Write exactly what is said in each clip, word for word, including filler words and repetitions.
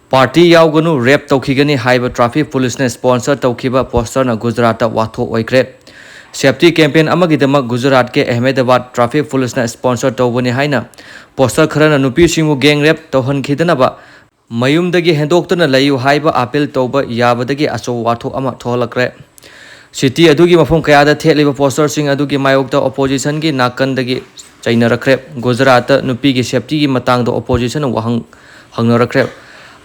Party ꯌꯥꯎꯒꯅꯨ, ꯔꯦꯞ ꯇꯧꯈꯤꯒꯅꯤ ꯍꯥꯏꯕ traffic ꯄꯨꯂꯤꯁꯅ sponsor ꯇꯧꯈꯤꯕ ꯄꯣꯁꯇꯔꯅ ꯒꯨꯖꯔꯥꯠꯇ ꯋꯥꯊꯣꯛ ꯑꯣꯏꯈ꯭ꯔꯦ꯫ ꯁꯦꯐꯇꯤ ꯀꯦꯝꯄꯦꯟ ꯑꯃꯒꯤꯗꯃꯛ ꯒꯨꯖꯔꯥꯠꯀꯤ ꯑꯍꯃꯦꯗꯕꯥꯗ ꯇ꯭ꯔꯥꯐꯤꯛ ꯄꯨꯂꯤꯁꯅ ꯁ꯭ꯄꯣꯟꯁꯔ ꯇꯧꯕꯅꯤ ꯍꯥꯏꯅ ꯄꯣꯁꯇꯔ ꯈꯔꯅ ꯅꯨꯄꯤꯁꯤꯡꯕꯨ ꯒꯦꯡ ꯔꯦꯞ ꯇꯧꯍꯟꯈꯤꯗꯅꯕ, ꯃꯌꯨꯝꯗꯒꯤ ꯍꯦꯟꯗꯣꯛꯇꯨꯅ ꯂꯩꯌꯨ ꯍꯥꯏꯕ ꯑꯥꯄꯤꯜ ꯇꯧꯕ ꯌꯥꯕꯗꯒꯤ ꯑꯆꯧꯕ ꯋꯥꯊꯣꯛ ꯑꯃ ꯊꯣꯛꯍꯜꯂꯛꯈ꯭ꯔꯦ꯫ ꯁꯤꯇꯤ ꯑꯗꯨꯒꯤ ꯃꯐꯝ ꯀꯌꯥꯗ ꯊꯦꯠꯂꯤꯕ ꯄꯣꯁꯇꯔꯁꯤꯡ ꯑꯗꯨꯒꯤ ꯃꯥꯌꯣꯛꯇ ꯑꯣꯄꯣꯖꯤꯁꯟꯒꯤ ꯅꯥꯀꯟꯗꯒꯤ ꯆꯩꯅꯔꯛꯈ꯭ꯔꯦ꯫ ꯒꯨꯖꯔꯥꯠꯇ ꯅꯨꯄꯤꯒꯤ ꯁꯦꯐꯇꯤꯒꯤ ꯃꯇꯥꯡꯗ ꯑꯣꯄꯣꯖꯤꯁꯟꯅ ꯋꯥꯍꯪ ꯍꯪꯅꯔꯛꯈ꯭ꯔꯦ꯫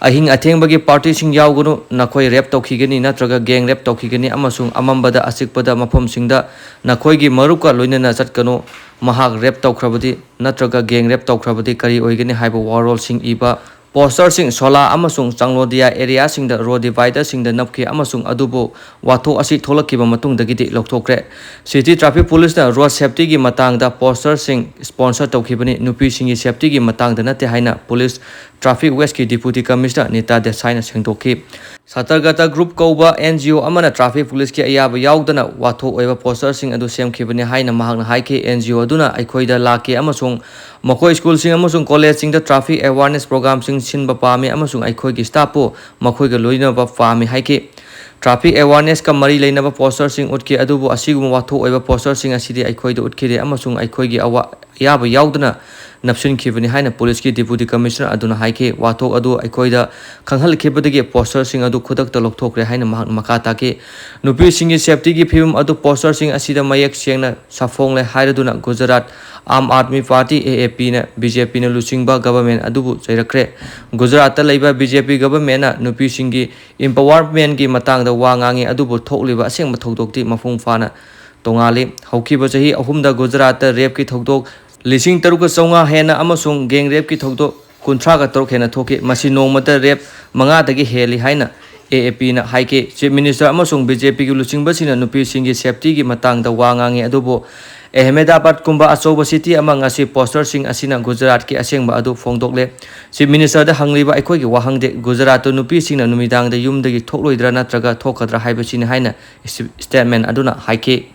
ꯑꯍꯤꯡ ꯑꯊꯦꯡꯕꯒꯤ ꯄꯥꯔꯇꯤꯁꯤꯡ ꯌꯥꯎꯒꯅꯨ, ꯅꯈꯣꯏ ꯔꯦꯞ ꯇꯧꯈꯤꯒꯅꯤ ꯅꯠꯇ꯭ꯔꯒ ꯒꯦꯡ ꯔꯦꯞ ꯇꯧꯈꯤꯒꯅꯤ ꯑꯃꯁꯨꯡ ꯑꯃꯝꯕꯗ ꯑꯆꯤꯛꯄꯗ ꯃꯐꯝꯁꯤꯡꯗ ꯅꯈꯣꯏꯒꯤ ꯃꯔꯨꯞꯀ ꯂꯣꯏꯅꯅ ꯆꯠꯀꯅꯨ꯫ ꯃꯍꯥꯛ ꯔꯦꯞ ꯇꯧꯈ꯭ꯔꯕꯗꯤ ꯅꯠꯇ꯭ꯔꯒ ꯒꯦꯡ ꯔꯦꯞ ꯇꯧꯈ꯭ꯔꯕꯗꯤ ꯀꯔꯤ ꯑꯣꯏꯒꯅꯤ ꯍꯥꯏꯕ ꯋꯥꯔꯣꯜꯁꯤꯡ ꯏꯕ ꯄꯣꯁꯇꯔꯁꯤꯡ ꯁꯣꯂꯥ ꯑꯃꯁꯨꯡ ꯆꯥꯡꯂꯣꯗꯤꯌꯥ ꯑꯦꯔꯤꯌꯥꯁꯤꯡꯗ ꯔꯣꯗ ꯗꯤꯚꯥꯏꯗꯔꯁꯤꯡꯗ ꯅꯞꯈꯤ ꯑꯃꯁꯨꯡ ꯑꯗꯨꯕꯨ ꯋꯥꯊꯣꯛ ꯑꯁꯤ ꯊꯣꯛꯂꯛꯈꯤꯕ ꯃꯇꯨꯡꯗꯒꯤꯗꯤ ꯂꯧꯊꯣꯛꯈ꯭ꯔꯦ꯫ ꯁꯤꯇꯤ ꯇ꯭ꯔꯥꯐꯤꯛ ꯄꯨꯂꯤꯁꯅ ꯔꯣꯗ ꯁꯦꯐꯇꯤꯒꯤ ꯃꯇꯥꯡꯗ ꯄꯣꯁꯇꯔꯁꯤꯡ ꯁ꯭ꯄꯣꯟꯁꯔ ꯇꯧꯈꯤꯕꯅꯤ, ꯅꯨꯄꯤꯁꯤꯡꯒꯤ ꯁꯦꯐꯇꯤꯒꯤ ꯃꯇꯥꯡꯗ ꯅꯠꯇꯦ ꯍꯥꯏꯅ ꯄꯨꯂꯤꯁ ꯇ꯭ꯔꯥꯐꯤꯛ ꯋꯦꯁꯀꯤ ꯗꯤꯄꯨꯇꯤ ꯀꯃꯤꯁꯅꯔ ꯅꯤꯇꯥ ꯗꯦꯁꯥꯏꯅ ꯁꯦꯡꯗꯣꯛꯈꯤ꯫ ꯁꯇꯔꯒꯇ ꯒ꯭ꯔꯨꯞ ꯀꯧꯕ ꯑꯦꯟ ꯖꯤ ꯑꯣ ꯑꯃꯅ ꯇ꯭ꯔꯥꯐꯤꯛ ꯄꯨꯂꯤꯁꯀꯤ ꯑꯌꯥꯕ ꯌꯥꯎꯗꯅ ꯋꯥꯊꯣꯛ ꯑꯣꯏꯕ ꯄꯣꯁꯇꯔꯁꯤꯡ ꯑꯗꯨ ꯁꯦꯝꯈꯤꯕꯅꯤ ꯍꯥꯏꯅ ꯃꯍꯥꯛꯅ ꯍꯥꯏꯈꯤ꯫ ꯑꯦꯟ ꯖꯤ ꯑꯣ ꯑꯗꯨꯅ ꯑꯩꯈꯣꯏꯗ ꯂꯥꯛꯈꯤ ꯑꯃꯁꯨꯡ ꯃꯈꯣꯏ ꯁ꯭ꯀꯨꯜꯁꯤꯡ ꯑꯃꯁꯨꯡ ꯀꯣꯂꯦꯖꯁꯤꯡꯗ ꯇ꯭ꯔꯥꯐꯤꯛ ꯑꯦꯋꯥꯔꯅꯦꯁ ꯄ꯭ꯔꯣꯒ꯭ꯔꯥꯝꯁꯤꯡ ꯁꯤꯟꯕ ꯄꯥꯝꯃꯤ ꯑꯃꯁꯨꯡ ꯑꯩꯈꯣꯏꯒꯤ ꯁ꯭ꯇꯥꯐꯄꯨ ꯃꯈꯣꯏꯒ ꯂꯣꯏꯅꯕ ꯄꯥꯝꯃꯤ ꯍꯥꯏꯈꯤ꯫ ꯇ꯭ꯔꯥꯐꯤꯛ ꯑꯦꯋꯥꯔꯅꯦꯁꯀ ꯃꯔꯤ ꯂꯩꯅꯕ ꯄꯣꯁꯇꯔꯁꯤꯡ ꯎꯠꯈꯤ, ꯑꯗꯨꯕꯨ ꯑꯁꯤꯒꯨꯝꯕ ꯋꯥꯊꯣꯛ ꯑꯣꯏꯕ ꯄꯣꯁꯇꯔꯁꯤꯡ ꯑꯁꯤꯗꯤ ꯑꯩꯈꯣꯏꯗ ꯎꯠꯈꯤꯗꯦ ꯑꯃꯁꯨꯡ ꯑꯩꯈꯣꯏꯒꯤ ꯑꯋꯥ-, ꯑꯌꯥꯕ ꯌꯥꯎꯗꯅ ꯅꯞꯁꯤꯟꯈꯤꯕꯅꯤ ꯍꯥꯏꯅ ꯄꯨꯂꯤꯁꯀꯤ ꯗꯤꯄꯨꯇꯤ ꯀꯃꯤꯁꯅꯔ ꯑꯗꯨꯅ ꯍꯥꯏꯈꯤ꯫ ꯋꯥꯊꯣꯛ ꯑꯗꯨ ꯑꯩꯈꯣꯏꯗ ꯈꯪꯍꯜꯈꯤꯕꯗꯒꯤ ꯄꯣꯁꯇꯔꯁꯤꯡ ꯑꯗꯨ ꯈꯨꯗꯛꯇ ꯂꯧꯊꯣꯛꯈ꯭ꯔꯦ ꯍꯥꯏꯅ ꯃꯍꯥꯛꯅ ꯃꯈꯥ ꯇꯥꯈꯤ꯫ ꯅꯨꯄꯤꯁꯤꯡꯒꯤ ꯁꯦꯐꯇꯤꯒꯤ ꯐꯤꯕꯝ ꯑꯗꯨ ꯄꯣꯁꯇꯔꯁꯤꯡ ꯑꯁꯤꯗ ꯃꯌꯦꯛ ꯁꯦꯡꯅ ꯁꯥꯐꯣꯡꯂꯦ ꯍꯥꯏꯔꯗꯨꯅ ꯒꯨꯖꯔꯥꯠ ꯑꯥꯝ ꯑꯥꯗꯃꯤ ꯄꯥꯔꯇꯤ, ꯑꯦ ꯑꯦ ꯄꯤꯅ, ꯕꯤ ꯖꯦ ꯄꯤꯅ ꯂꯨꯆꯤꯡꯕ ꯒꯚꯔꯟꯃꯦꯟꯠ ꯑꯗꯨꯕꯨ ꯆꯩꯔꯛꯈ꯭ꯔꯦ꯫ ꯒꯨꯖꯔꯥꯠꯇ ꯂꯩꯕ ꯕꯤ ꯖꯦ ꯄꯤ ꯒꯚꯔꯟꯃꯦꯟꯠꯅ ꯅꯨꯄꯤꯁꯤꯡꯒꯤ empowerment ꯀꯤ ꯃꯇꯥꯡꯗ ꯋꯥ ꯉꯥꯡꯉꯤ, ꯑꯗꯨꯕꯨ ꯊꯣꯛꯂꯤꯕ ꯑꯁꯦꯡꯕ ꯊꯧꯗꯣꯛꯇꯤ ꯃꯄꯨꯡ ꯐꯥꯅ ꯇꯣꯉꯥꯜꯂꯤ꯫ ꯍꯧꯈꯤꯕ ꯆꯍꯤ ꯑꯍꯨꯝꯗ ꯒꯨꯖꯔꯥꯠꯇ ꯔꯦꯞꯀꯤ ꯊꯧꯗꯣꯛ ꯂꯤꯁꯤꯡ ꯇꯔꯨꯛꯀ ꯆꯥꯝꯃꯉꯥ ꯍꯦꯟꯅ ꯑꯃꯁꯨꯡ ꯒꯦꯡ ꯔꯦꯞꯀꯤ ꯊꯧꯗꯣꯛ ꯀꯨꯟꯊ꯭ꯔꯥꯒ ꯇꯔꯨꯛ ꯍꯦꯟꯅ ꯊꯣꯛꯈꯤ꯫ ꯃꯁꯤ ꯅꯣꯡꯃꯗ ꯔꯦꯞ ꯃꯉꯥꯗꯒꯤ ꯍꯦꯜꯂꯤ ꯍꯥꯏꯅ ꯑꯦ ꯑꯦ ꯄꯤꯅ ꯍꯥꯏꯈꯤ꯫ ꯆꯤꯐ ꯃꯤꯅꯤꯁꯇꯔ ꯑꯃꯁꯨꯡ ꯕꯤ ꯖꯦ ꯄꯤꯒꯤ ꯂꯨꯆꯤꯡꯕꯁꯤꯡꯅ ꯅꯨꯄꯤꯁꯤꯡꯒꯤ ꯁꯦꯐꯇꯤꯒꯤ ꯃꯇꯥꯡꯗ ꯋꯥ ꯉꯥꯡꯉꯤ, ꯑꯗꯨꯕꯨ ꯑꯍꯃꯦꯗꯥꯕꯥꯗꯀꯨꯝꯕ ꯑꯆꯧꯕ ꯁꯤꯇꯤ ꯑꯃ ꯉꯁꯤ ꯄꯣꯁꯇꯔꯁꯤꯡ ꯑꯁꯤꯅ ꯒꯨꯖꯔꯥꯠꯀꯤ ꯑꯁꯦꯡꯕ ꯑꯗꯨ ꯐꯣꯡꯗꯣꯛꯂꯦ꯫ ꯆꯤꯐ ꯃꯤꯅꯤꯁꯇꯔꯗ ꯍꯪꯂꯤꯕ ꯑꯩꯈꯣꯏꯒꯤ ꯋꯥꯍꯪꯗꯤ ꯒꯨꯖꯔꯥꯠꯇ ꯅꯨꯄꯤꯁꯤꯡꯅ ꯅꯨꯃꯤꯗꯥꯡꯗ ꯌꯨꯝꯗꯒꯤ ꯊꯣꯛꯂꯣꯏꯗ꯭ꯔꯥ ꯅꯠꯇ꯭ꯔꯒ ꯊꯣꯛꯀꯗ꯭ꯔꯥ ꯍꯥꯏꯕꯁꯤꯅꯤ ꯍꯥꯏꯅ ꯁ꯭ꯇꯦꯠꯃꯦꯟꯠ ꯑꯗꯨꯅ ꯍꯥꯏꯈꯤ꯫